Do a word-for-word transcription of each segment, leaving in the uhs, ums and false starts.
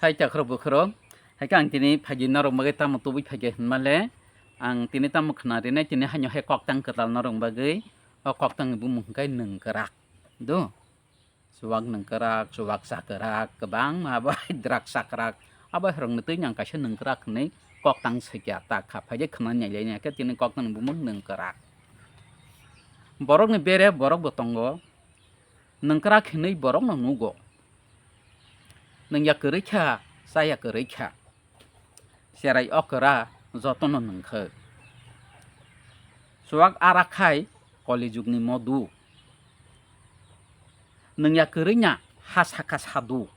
Hai takhro bukhro, hai khe ang tini phaidi norok bagwi tamo tubui phaikhe hinmale, ang tini tamo khna rinai, tini haino hai koktang kwtal norok bagwi, o koktangni bumung hwnkhe nwng kwrak. Do? Chuwak nwng kwrak, chuwak cha kwrak, kwbangma abo hai drak cha kwrak, abo hai rokni twi ang kaisa nwng kwrak hwnwi koktang swikya ta kha, phaidi khna nailainai khe tini koktangni bumung nwng kwrak. Borokni bere borokbo tongo, nwng kwrak hinwi borokno nugo. Nwng ya kwrwi kha, cha ya kwrwi kha. Cherai okra jotono nwng khe. Chuwak ara khai kolijugni modu. Nwng ya kwrwi na ha sakha sadu.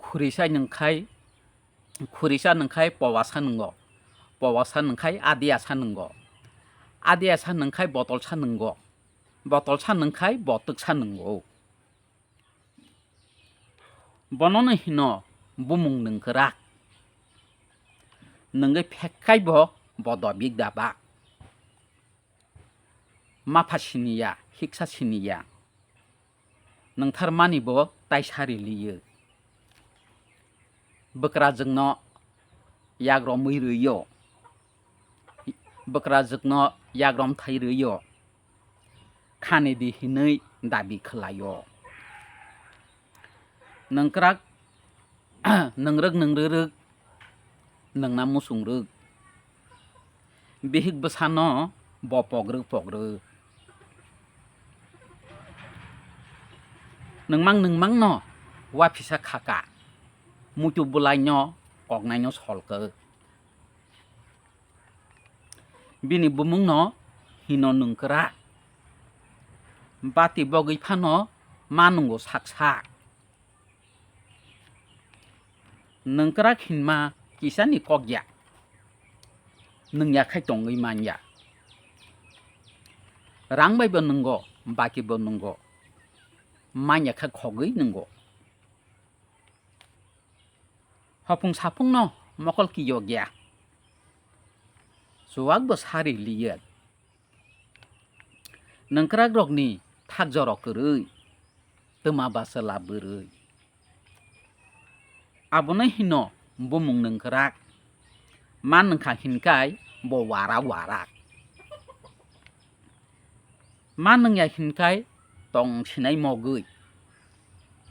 Khurisa nwng khai, khurisa nwng khai powasa nwngo. Powasa nwng khai adiyasa nwngo. Adiyasa nwng khai botolsa nwngo. Botolsa nwng khai botwksa nwngo. Bonono hino bumung nwng kwrak. Nwngwi phek khai bo bo dobik daba. Mapha siniya, hiksa siniya. Nwngthar mani bo tai sari liyo. Bwkrajwkno yagromwi rwiyo. Bwkrajwkno yagrom thai rwiyo. Khani di hinwi dabi khlaio. Nwng kwrak, nwng rwk, nwng rwk, nwngna muchung rwk. Bihik bwsano bo pogrwk pogrwk. Nwngmang nwngmangno waphisa khaka, muitu bwlaino koknaino solkwk. Bini bumungno hino nwng kwrak. Bati bogwi phano ma nwngo sak sak. Nwng kwrak hinma kisani kok ya. Nwng ya khai tongwi man ya. Rang bai bo nwngo, baki bo nwngo. Man ya kha khogwi nwngo. Hopung sapungno mokol kiyok ya. Chuwak bo sari liya. Nwng kwrak rokni thak jorok kwrwi, twma ba chwla bwrwi. Abono hino bumung nwng kwrak. Ma nwng kha hinkai bo wara warak. Ma nwng ya hinkai tong sinai mogwi.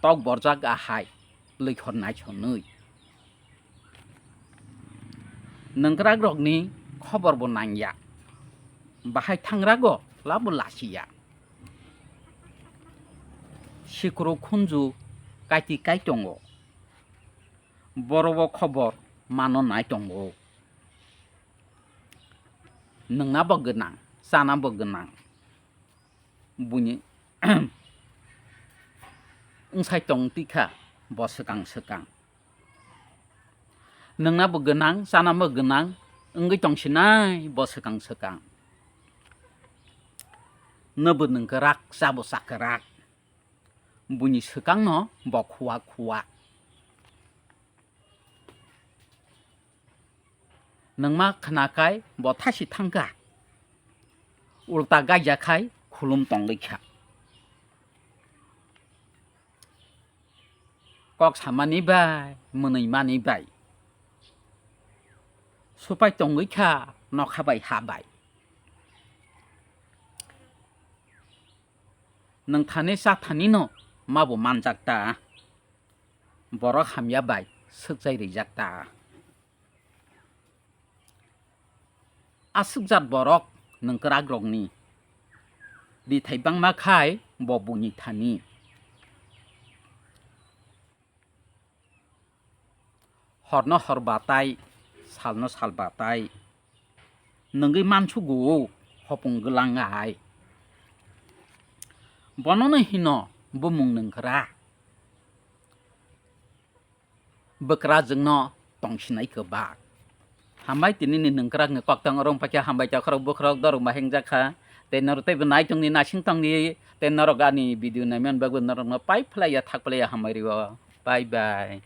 Tok borjak ahai, lwikhor naisonwi. Nwng kwrak rokni khobor bo nang ya. Bahai thangrago labo lasi ya. Sikru khunju kaiti kai tongo. Boro o khobor mano nai tongo. Nwngna bo gwnang, chana bo gwnang. Buini wngsai tong tikha bo swkang swkang. Nwngna bo gwnang, chana bo gwnang, wngwi tong sinai bo swkang swkang. Nwbo nwng kwrak, chabo cha kwrak. Buini swkangno bo khuwa khuwa. Nwngma khna khai bo thasi thangkha. Ulta gaija khai khulum tongwi kha. Kok samani bai, mwnwi mani bai. Supai tongwi kha nokha bai ha bai. Nwng thani cha thanino mabo manjak ta. Borok hamya bai swkchai rijak ta. Aswkjak borok nwng kwrak rokni rithai bangma khai bo buini thani. Horno hor batai, salno sal batai. Nwngwi mansugo hopung gwlang hai. Bonono hino bumung nwng kwrak. Bwkrajwkno tongsinai kwbak. Hambai tinini nwng kwrakni koktang oro wngpakhe hambai takhorok bwkhorok dorok ma hingjak kha. Tei norok teibo naitongni nasing tongni tei norok ani video naimani bagwi norokno pai phlaiya thak phlaiya hambai rio. Bye bye.